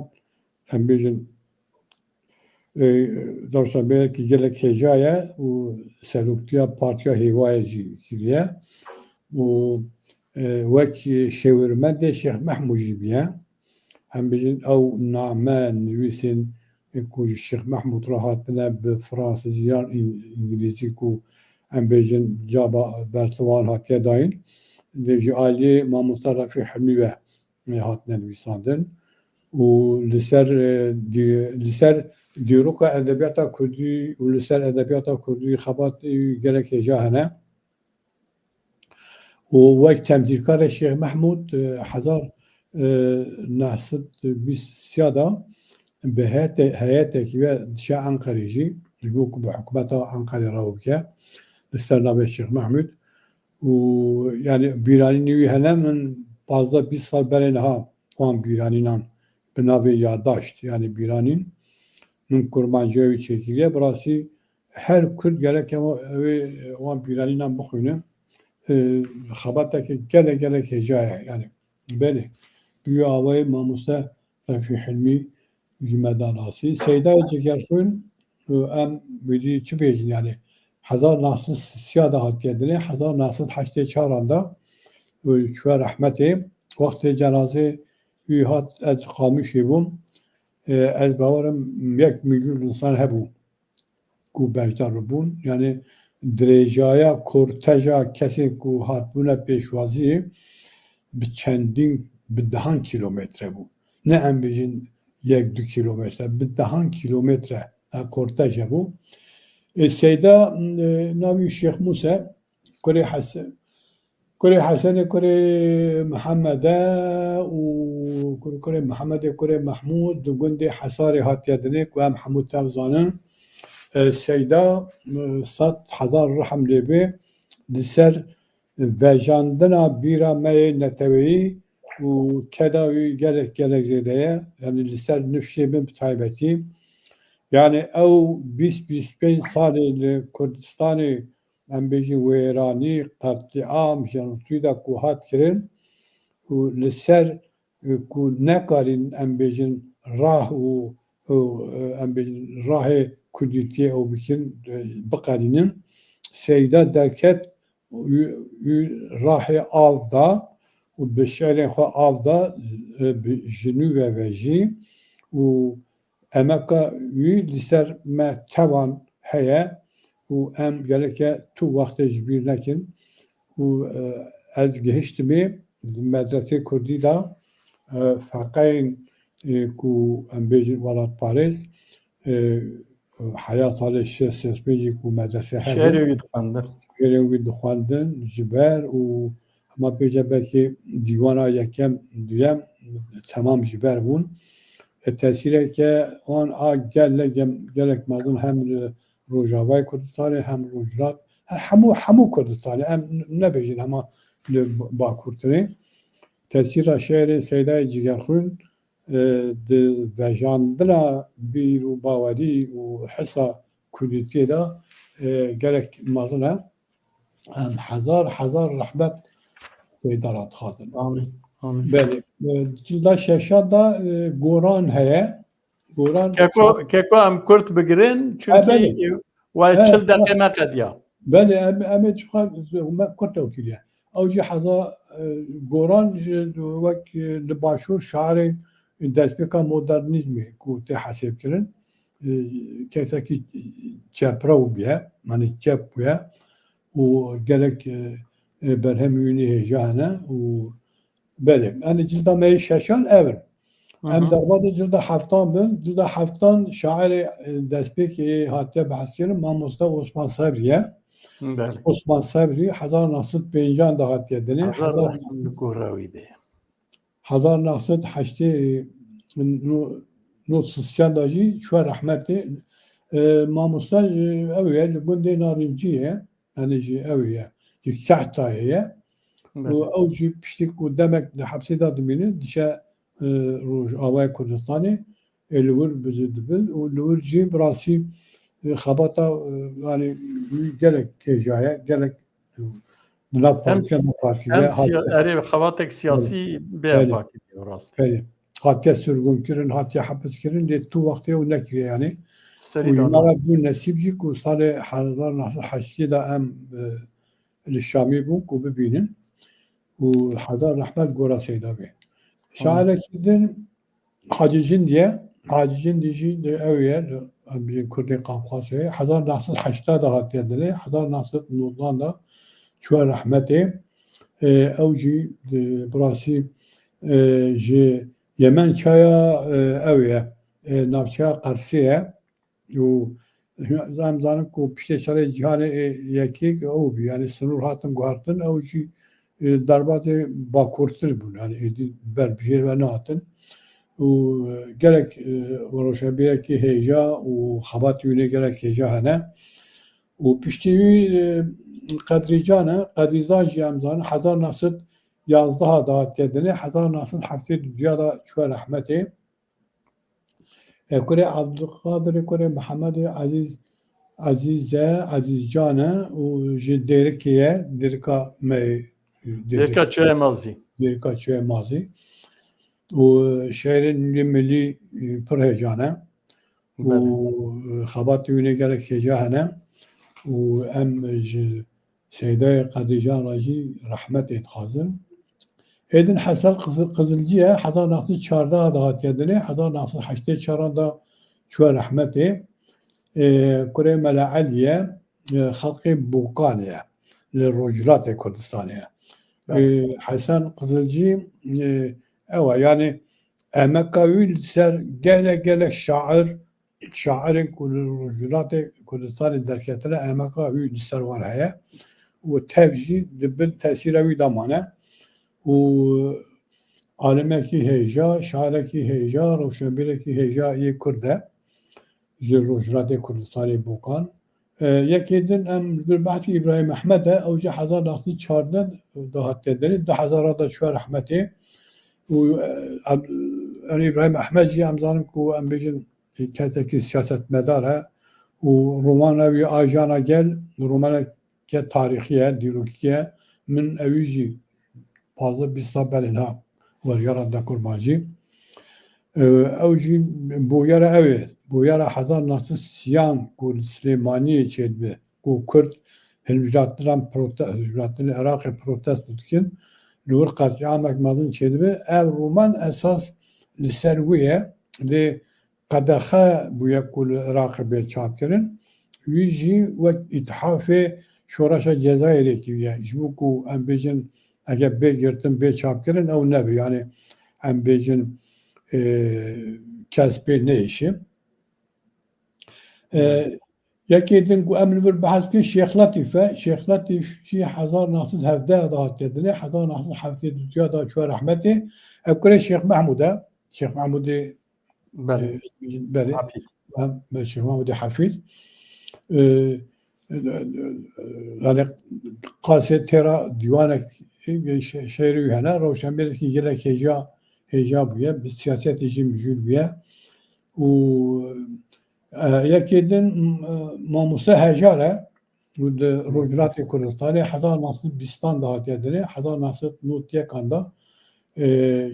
em bêjin, e, rewşenbîrekî gelek hêja ye û seroktiya Partiya Hêvayê jî kiriye û, e, wek şêwirmendê Şêx Mehmûd jî bûye. Em bêjin ew name nivîsên, e, ku ji Şêx Mehmûd re hatine bi fransizî yan îng-, îngilîzî ku em bêjin caba bersivan hatiye dayîn. Lê ji aliyê mamoste Refî Hilmî ve, e, hatine nivîsandin. û li ser, e, dî-, li ser dîroka edebiyata kurdî û li ser edebiyata kurdî xebat, e, gelek hêja hene. Û wek temsîlkarê Şêx Mehmûd, e, hezar, e, neh sed bîst sê de bi heyete-, heyetekî ve diçe Enqerê jî, ji bo ku bi hikûmeta Enqerê rew bike, li ser navê Şêx Mehmûd. Û, yani, bîranînê wî hene, min pazdeh bîst sal berê niha wan bîranînan bi navê yadaşt, yani bîranîn, min kurmancîya wî çêkiriye. Bi rastî her Kurd gerek hema ew ê wan bîranînan bixwîne. E, xebateke gelek, gelek hêja ye. Yani, belê, bi wî awayê mamoste Refî Hilmî ji me da nasî. Seydayê Cigerxwîn, e, em wî dî çi bêjin, yani, hezar neh sed sî de hatiye dinê, hezar neh sed heştê çar de, e, çûye rehmetê. Wextê cenazê wî hat, ez Qamişê bûm. E, ez bawerim yek milyon însan hebû ku beşdar bûn. Yani dirêjaya korteja kesên ku hatbûne pêşwaziyê bi çendîn, bi dehan kîlometre bû. Ne em bêjin yek du kîlometre, bi dehan kîlometre, e, kortej hebû. E, Seyda, e, navî Şêx Mûse, kurê Hese-, kurê Hesenê kurê Mihemedê û kur-, kurê Mihemedê kurê Mehmûd di gundê Hesarê hatiye dinê ku em hemû tev zanin. E, Seyda, e, sed hezar rehm lê bê, li ser vejandina bîra me yê neteweyî û keda wî gelek, gelek zêde ye. Yani li ser nifşê min bi taybetî. Yani ew bîst bîst pênc salê li Kurdistanê, em bêjin, wêranî, qetlîam, jenosîda ku hat kirin û li ser, e, ku nekarîn, em bêjin, rah û, û, e, em bêjin, rahê kurdîtiyê ew bikin, e, biqedînin. Seyda derket û, û rahê av da û bi şerên xwe av da, e, bi jinû ve vejî û emeka wî li ser me tevan heye û em gereke tu wextê ji bîr nekin û, e, ez gihiştimê li medresê kurdî de, e, feqeyên, e, ku em bêjin welatparêz, e, heya salê şêst şêst pêncî ku medresê hebû. Şiirê wî dixwendin. Şiirê wî dixwendin ji ber û hema pêce belkî dîwana yekem, duyem temam ji ber bûn. E, tesîreke wan a gelek, gelek mezin hem li Rojavayê Kurdistanê hem Rojhilat, her hemû, hemû Kurdistanê, em nebêjin hema li Bakurtinê. Tesîra şiirê Seydayê Cigerxwîn, e, di vejandina bîr û bawerî û hisa kurdîtiyê de, e, gelek mezin e. Em hezar hezar rehmet Seyda re dixwazin. Amîn. Amîn. Belê. E, cilda şeşa da, e, Goran heye. Goran Keko, keko em kurt bigirin, çünkü, e, belê. E, we çil deqe me qediya. Belê, em, em ê çiqa me kurt ew kiriye. Ew jî heza, e, Goran, e, wek, e, li başûr şarê destpêka modernîzmê ku tê hesêbkirin, e, kesekî çeprew bûye, yani çep bûye û gelek, e, e, berhemî wî nî hêja hene û belê, yani cilda me yê şeşan ev in. Hı hı. Em derbadê cilda heftan bin, cilda heftan şairê, e, destpêkê hatiye behs kirin, mamoste Osman Sebrî ye. Belê. Osman Sebrî hezar neh sed pêncan de hatiye dinê. Hezar hezar rehmet li gora wî be. Hezar neh sed heştê, no-, nod sisiyan de jî çûye rehmetê. E, mamoste, e, ew ye, li gundê Narincî ye. Yani jî ew ye. Ji Sehtayê ye. Belê. Û ew jî piştî ku demek di hepsê de dimîne, diçe, e, Rojavayê Kurdistanê, ê li wir bizi dibin û li wir jî bi rastî, e, xebata, e, yani wî gelek hêja ye, gelek, e, di nav partiya me partî de hatiye. Erê, xebatek siyasî bê partî de rast. Belê. Hatiye sirgûnkirin, hatiye hepiskirin, lê tu wextê ew nekiriye yani. Û ji me re bû nesîb jî ku salê hezar neh sed heştê de em, e, li Şamê bûn ku bibînin. Û hezar rehmet gora Seyda bê. Şairekî din Hacî Cindî ye. Hacî Cindî jî de ew ye, li, em bêjin Kurdên Qafqasê. Hezar neh sed heştê de hatiye dinê, hezar neh sed nod de çûye rehmetê. E, ew jî, e, bi rastî, e, ji Yemen çaya, e, ew ye, e, navçeya Qersê ye û em zanin ku piştê şerê cîhanê, e, yekê ew bû, yanî sinûr hatin guhertin, ew jî, e, derbazê bakurtir bûn, yanî êdî ber bijêr ve nehatin û, e, gelek, e, roşenbîrekî hêja û xebatî wî ne gelek hêja hene. Û piştî wî, e, Qedrîcan e, Qedrîcan jî em zanin hezar neh sed yazdeh de hatiye dinê, hezar neh sed heftê û duya de çûye rehmetê. E, kurê Abdulkadirê, kurê Mihemedê Ezîz, Ezîz e, Ezîzcan e û ji Dêrikê ye, Dêrika me, Dêrika Çiyayê Mazî. Dêrika Çiyayê Mazî. Û şeîrên milî, milî, e, pir hêja ne. Û, Belê. E, xebatê wî ne gelek hêja hene. Û em ji Seydayê Qedrîcan re jî rehmetê dixwazin. Êdin Hesen Qizil-, Qizilcî ye, hezar neh sed çardeh de hatiye dinê, hezar neh sed heştê çar de çûye rehmetê. E, kurê Mela Elî ye, e, xelkê Bokan ye, li Rojhilatê Kurdistanê ye. E, Belê. Hesen Qizilcî, e, ew e, yanî emeka wî li ser gelek gelek şair, şairên ku li Rojhilatê Kurdistanê derketine, emeka wî li ser wan heye û tev jî di bin tesîra wî de mane û alimekî hêja, şairekî hêja, rewşenbîrekî hêja yê Kurd e ji Rojhilatê Kurdistanê Bokan. E, yekê din em li vir behsî Îbrahîm Ehmed e, ew jî hezar neh sed çardeh de hatiye dinê, du hezar de çûye rehmetê. Û, e, em, em Îbrahîm Ehmed jî em zanin ku em bêjin, e, kesekî siyasetmedar e û romana wî A Jana Gel, romaneke tarîxî ye, dîrokî ye. Min ewî jî pazdeh bîst sal berê niha wergera de kurmancî. E, ew jî bûyera ew ê, bûyera hezar neh sed sîyan ku li Silêmaniyê çêdibe, ku Kurd hilbijartinan prote-, hilbijartinê Iraqê protesto dikin, li wir qetliamek mezin çêdibe. Ev roman esas li ser wê ye, lê qedexe bûye ku li Iraqê bê çapkirin. Wî jî wek îtihafê şoreşa Cezayirê kiriye. Ji bo ku em bêjin, eger bê girtin, bê çapkirin, ew nebe. Yanî em bêjin, e, kes pê neyêşe. E, Evet. Yekê din ku em li vir behs bikin Şêx Letîf e. Şêx Letîf jî hezar neh sed hevdeh de hatiye dinê, hezar neh sed heftê û duya de çûye rehmetê. Ev kurê Şêx Mehmûd e. Şêx Mehmûdê Belê. E, belê. Hafîz. Em, me Şêx Mehmûdê Hefîz. E, e, e, e, yanî qasê têra dîwanek, e, şe-, şeîrê wî hene. Rewşenbîrekî gelek hêja, hêja bûye. Bi siyasetê jî mijûl bûye. Û, e, yekê din, e, mamoste hejar e. Û di Rojhilatê Kurdistanê hezar neh sed bîstan de hatiye dinê, hezar neh sed nod yekan de, e,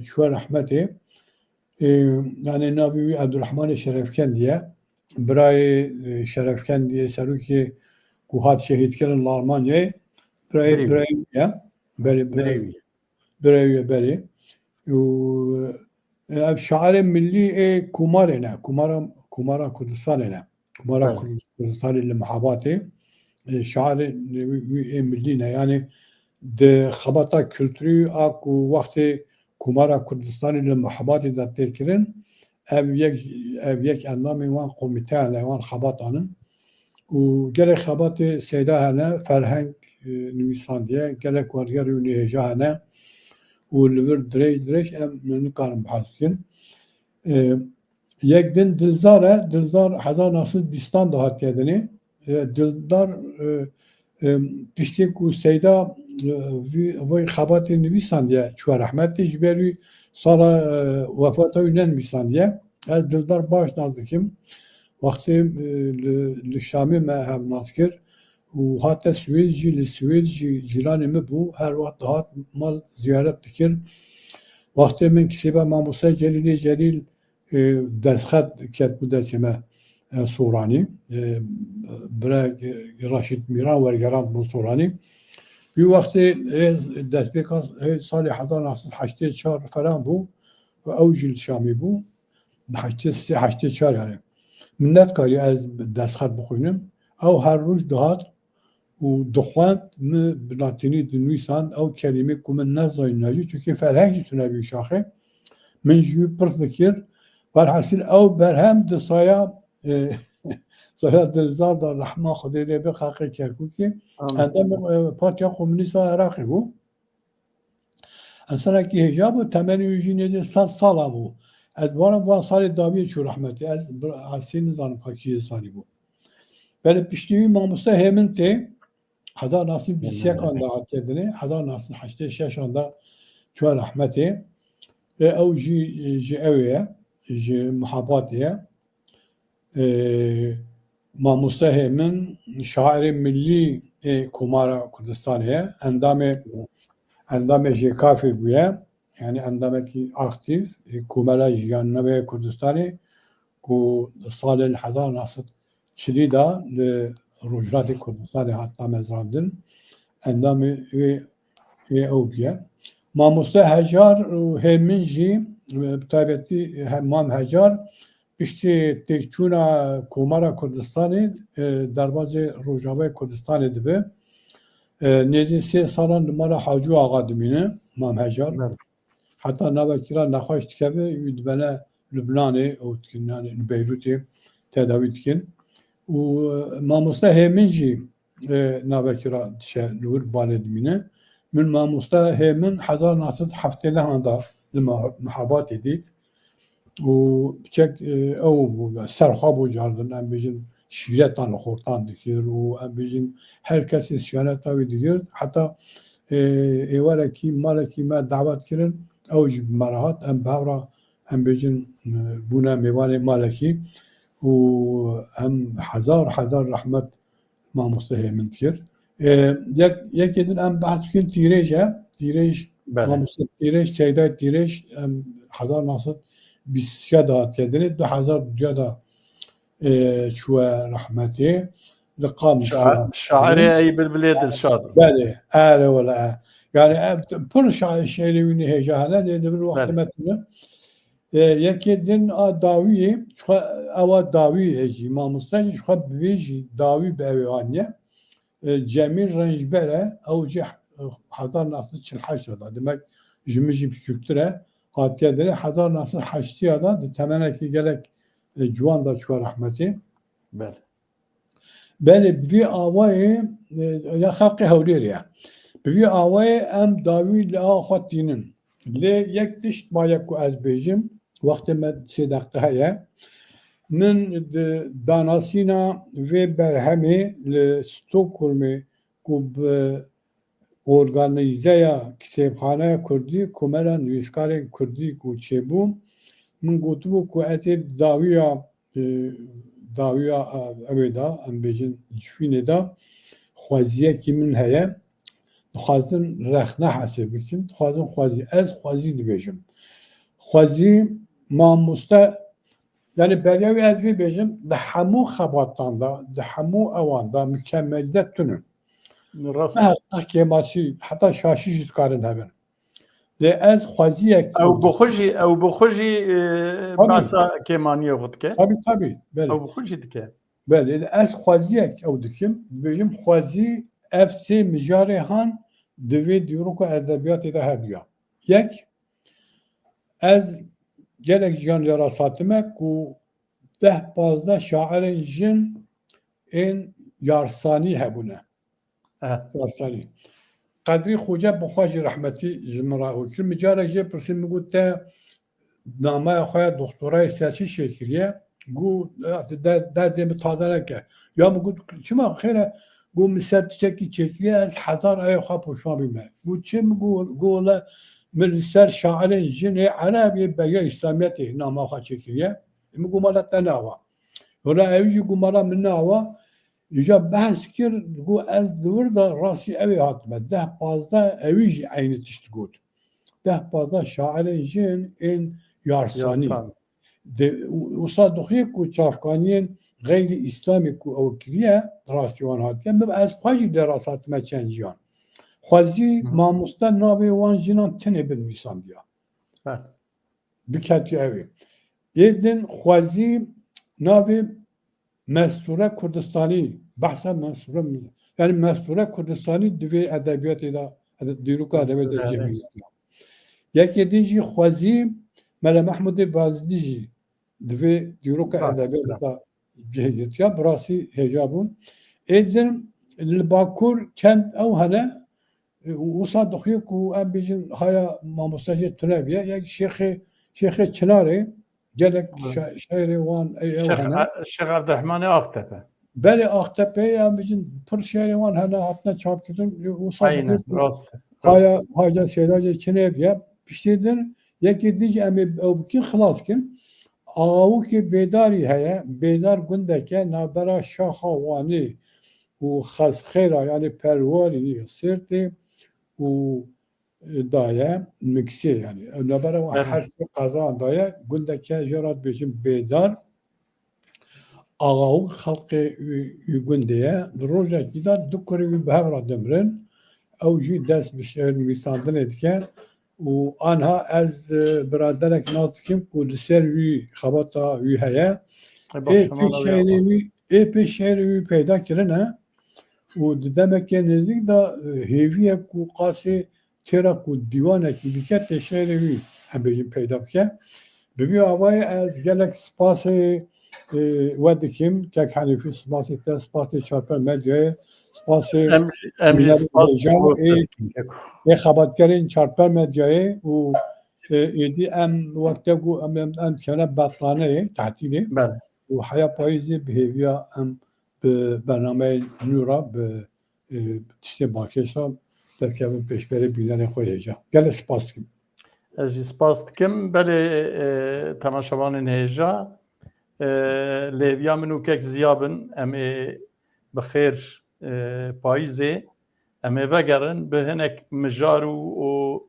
çûye rehmetê. E, yanî navê wî Ebdurrehmanê Şerefkendî ye. Birayê, e, Şerefkendî ye, serokê ku hat şehîdkirin li Almanyayê. Birayê, Birê wî. Birayê wî ye. Belê, birayê Birê wî. Birayê wî ye, belê. Û, e, ev şairê milî ê Komarê ne. Komara, Komara Kurdistanê ne. Komara Belê. Kurd-, Kurdistanê li Mihebatê, e, şairê wî, wî ê milî ne. Yanî di xebata kulturî a ku wextê Komara Kurdistanê li Mihebatê de tê kirin, ev yek, ev yek endamên wan komîteyan e, wan xebatanî. Û gelek xebatê Seyda hene, Ferheng, e, nivîsandiye, gelek wergerê wî nihêja hene û li vir dirêj dirêj em nikarin behs bikin. E, Yek din Dilzar e, Dilzar hezar neh sed bîstan de hatiye dinê. E, Dildar, e, e, piştî ku Seyda, e, vî, vî xebatê nivîsandiye çûye rehmetê, ji ber wî sala, e, wefata wî nenivîsandiye. Ez Dildar baş nas dikim. Wextê, e, li, li Şamê me hev nas kir û hate Swêd jî, li Swêd jî cîranê min bû. Her wext dihat mal ziyaret dikir. Wextê min kitêba Mamoste Celîlê Celîl, e, destxet ketibû destê me, e, Soranî. E, bira, e, Reşîd Mîran wergerand bû Soranî. Wî wextê, e, destpêka, e, salê hezar neh sed heştê çar falan bû. Ew jî li Şamê bû. Heştê sê, heştê çar yani. Min nedikarî ez destxet bixwînim. Ew her roj dihat û dixwend, min bi latînî dinivîsand ew kelîmê ku min nezanî najî, çunkî ferheng jî tune bî şaxê. Min ji wî pirs dikir. Berhasil ew berhem di saya, e, saya Dilzar da, rehma Xwedê lê be, xelqê Kerkûkê. Amin. Endamê, e, Partiya Komûnîst a Iraqê bû. Însanekî hêja bû, temenê wî jî nêzî sed sala bû. Ez dibara van salê dawiyê çû rehmetê. Ez bir asê nizanim ka kî salî bû. Belê piştî wî mamoste Hêmin tê, hezar neh sed bîst û yekan de hatiye dinê, hezar neh sed heştê şeşan de çûye rehmetê. Ê, ew jî, e, ji ew ye, ji Mihabatê ye. E, mamoste Hêmin şairê millî ê Komara Kurdistanê ye. Endamê, endamê J K F bûye. Yani endamekî aktîf ê Komara Jiyannameyê Kurdistanê ku di salên hezar neh sed çilî de li Rojhilatê Kurdistanê hat damezrandin. Endamê wê, wê ew bûye. Mamoste Hejar û Hêmin jî, bi taybetî He-, Mam Hejar, piştî têkçûna Komara Kurdistanê, e, derbazê Rojavayê Kurdistanê dibe. E, nêzî sê salan li mala Hacû Axa dimîne, Mam Hejar. Belê. Heta navekî re nexweş dikeve, wî dibene Lubnanê, ew dikin, yani li Beyrûtê tedawî dikin. Û, e, mamoste Hêmin jî, e, navekî re dişe li wir balê dimîne. Min mamoste Hêmin hezar neh sed heftê nehan de li Mah-, Mihabatê dît. Û piçek, e, ew bû, serxwe bû cardin, em bêjin şîretan li xortan dikir û em bêjin her kesê siyaneta wî digir. Heta, e, êwarekî malekî me dawet kirin, ew jî bi me re hat, em bi hev re, em bêjin, e, bûne mêvanê malekî û em hezar hezar rehmet mamoste Hêmin dikir. E, yek, yekê din em behs bikin Tîrêj e. Tîrêj, Belê. Mamoste Tîrêj, Seydayê Tîrêj, em hezar neh sed bîst sê de hatiye dinê, du hezar duya de, e, çûye rehmetê. Li Qamişlo. Şa-, şairê ey bilbilê Dilşad. Belê, erê wele, e. Yani, em t-, pir şa-, şêrê wî nê hêja hene, lê li vir wextê Belê. me tune. E, yekê din a dawiyê, xwe, ewa dawî ye jî, mamoste jî xwe bi vê jî dawî bi ew ê aniye. E, Cemîl Renjber e, ew jî, e, hezar neh sed çil heşt de, demek ji min jî biçûktir e, hatiye dinê, hezar neh sed heştê de di temenekî gelek, e, ciwan de çûye rehmetê. Belê. Belê, bi vî awayê, e, ya xelqê Hewlêrê ye. Bi vî awayê em dawî li a xwe tînin. Lê yek tişt maye ku ez bêjim, wextê me sê deqe heye. Min di danasîna vê berhemê li Stockholmê ku bi organîzeya Kitêbxaneya Kurdî, Komela Nivîskarên Kurdî ku çêbû, min gotibû ku ez ê dawiya, e, dawiya, e, ew ê de, em bêjin cifînê de xweziyekî min heye. Dixwazin rexne hesê bikin, dixwazin xwezî. Ez xwezî dibêjim. Xwezî mamoste, yani beriya wî ez vê bêjim, di hemû xebatan de, di hemû ewan de mikemeliyet tune. Rast. Ne heta kêmasî, heta şaşî jî dikarin hebin. Lê ez xweziyek Ew bi xwe jî, ew bi xwe jî, e, Tabii. behsa kêmaniyê xwe dike. Tabii, tabii, belê. Ew bi xwe jî dike. Belê, ez xweziyek ew dikim, dibêjim xwezî ev sê mijarê han di vê dîroka edebiyatê de hebûya. Yek, ez gelek jiyan lê rasthatime ku deh pazdeh şairên jin ên yarsanî hebûne. Eh. Yarsanî. Qedrî Xoce bi xwe jî rehmetî ji min re ew kir. Min carek jê pirsî, min got, te nameya xwe ya doktorayê ser çi çêkiriye? Got, de-, derdê min taze neke. Ya min got, çima xêr e? Got, min ser tiştekî çêkiriye, ez hezar evê xwe poşman bîme. Got, çi? Min got, got, wele min li ser şairên jin ê Ereb yê beriya Îslamiyetê nama xwe çêkiriye. Min got, mala te ne ava. Wela ew jî got, mala min ne ava. Îca behs kir, got, ez li wir de rastî ew ê hatime. Deh pazdeh ewî jî eynî tişt got. Deh pazdeh şairên jin ên yarsanî. Yarsan. De, û, wisa dixuye ku çavkaniyên xeyrî Îslamê ku ew kiriye, rastî wan hatiye. Min ez xwe jî lê rasthatime çend jiyan. Xwezî Hı hı. mamoste navê wan jinan tenê binivîsandiya. Heh. Biketiye ew ê. Ê din xwezî navê Mestûre Kurdistanî, behsa Mestûre, yani Mestûre Kurdistanî di vê edebiyatê de, ede-, dîroka edebiyatê de Mestûre, cih evet. Yekê din jî xwezî Mele Mehmûdê Bazidî jî di vê dîroka edebiyatê de cih girtiya, bi rastî hêja bûn. Êdin li Bakur kend ew hene, û wisa dixuye ku em bêjin haya mamoste jê tune biye, yek Şêxê, Şêxê Çinarê, gelek şa-, şairê wan ê ew Şêx hene. E-, Şêx Evdirehmanê Axtepe. Belê Axtepeyê em bêjin pir şairê wan hene hatine çapkirin, wisa Aynen, dixuye ku rast e. haya, haca Seyda jê çinê biye. Piştê din yekê dî jî em ê ew bikin, xilas bikin. Axawikê Bêdarî heye. Bêdar gundeke navbera Şaxa Wanê û Xezxêra, yanî Perwarî Sêrtê û, e, daye Miksê, yanî ew navbera wan Evet. her sê qezan daye. Gundeke jê re dibêjin Bêdar. Axawik xelqê wî, wî gundê ye. Di rojekî de du kurê wî bi hev re dimirin. Ew jî dest bi şiir nivîsandinê dike. Û anha ez, e, biraderek nas dikim ku li ser wî xebata wî heye. Ê pê şêrê wî, ê pê şêrê wî peyda kirine û di demeke nêzîk de, e, hêvî ye ku qasê têra ku dîwanekî bike tê şêrê wî, em bêjin, peyda bike. Bi vî awayê ez gelek spasê, e, we dikim. Kek Henîfî, spasê te, spasê Çarper Medyayê, spasê Em, em jî Bînerê spas Hêja, bo ê, ê xebatkerên Çarper Medyayê û, e, êdî em wek te got em, em, em kene betlaneyê, tehtîlê. Belê. Û heya payîzê bi hêviya em bi bernameyên nû re, bi, e, tiştê balkêş re derkevin pêşberê bînerên xwe hêja. Gelek spas dikim. Ez jî spas dikim. Belê, e, temaşevanên hêja, e, lêviya min û kek Ziya bin, em ê bi xêr, e, payîzê, em ê vegerin bi hinek mijar û, û,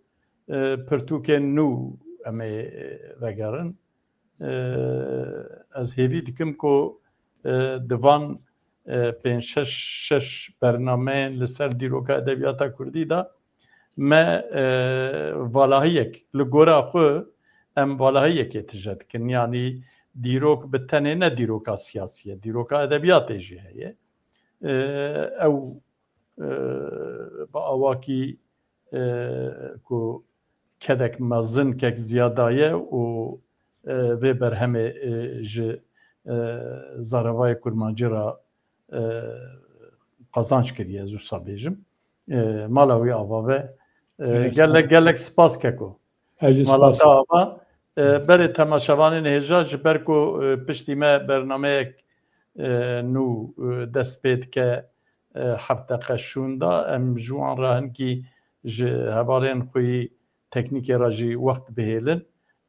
e, pirtûkên nû em ê, e, vegerin. E, ez hêvî dikim ku, e, di van, e, pênc şeş, şeş bernameyên li ser dîroka edebiyata kurdî de me, e, valahiyek, li gora xwe em valahiyekê tije dikin. Yanî dîrok bi tenê ne dîroka siyasî ye, dîroka edebiyatê jî heye. E, ew, e, bi awakî, e, ku kedek mezin kek Ziya daye û, e, vê berhemê, e, ji, e, zarevayê kurmancî re, e, qazanç kiriye, ez wisa bêjim. E, mala wî ava be. E, Gelek gelek, spas. Gelek spas keko. Ez jî Mala spas. Te ava. E, berê temaşevanên hêja, ji ber ku, e, piştî me bernameyek, e, nû, e, dest pê dike, e, heft deqe şûnda. Em ji wan re hinkî ji hevalên xwe yî teknîkê re jî wext bihêlin.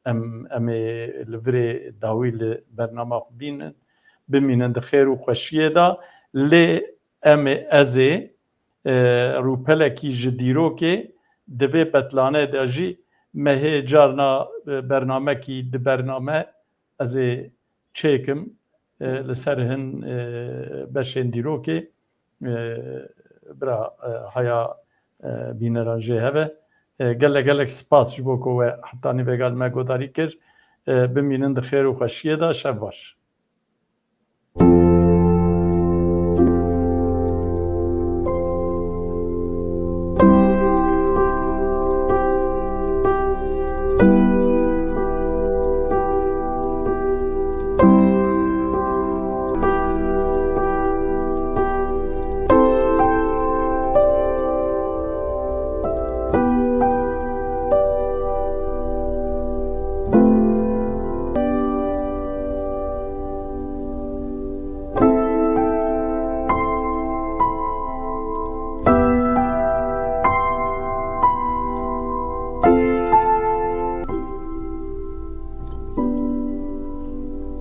Em, em ê li virê dawî li bernama xwe bînin, bimînin di xêr û xweşiyê de. Lê em ê, ez ê, e, rûpelekî ji dîrokê di vê betlanê de jî me hê carna, e, bernamekî di bername ez ê çêkim, e, li ser hin, e, beşên dîrokê, e, bira, e, haya, e, bîneran jê heve. E, gelek gelek spas ji bo ku we hetanî vêga li me godarî kir. E, bimînin di xêr û xweşiyê de, şev baş.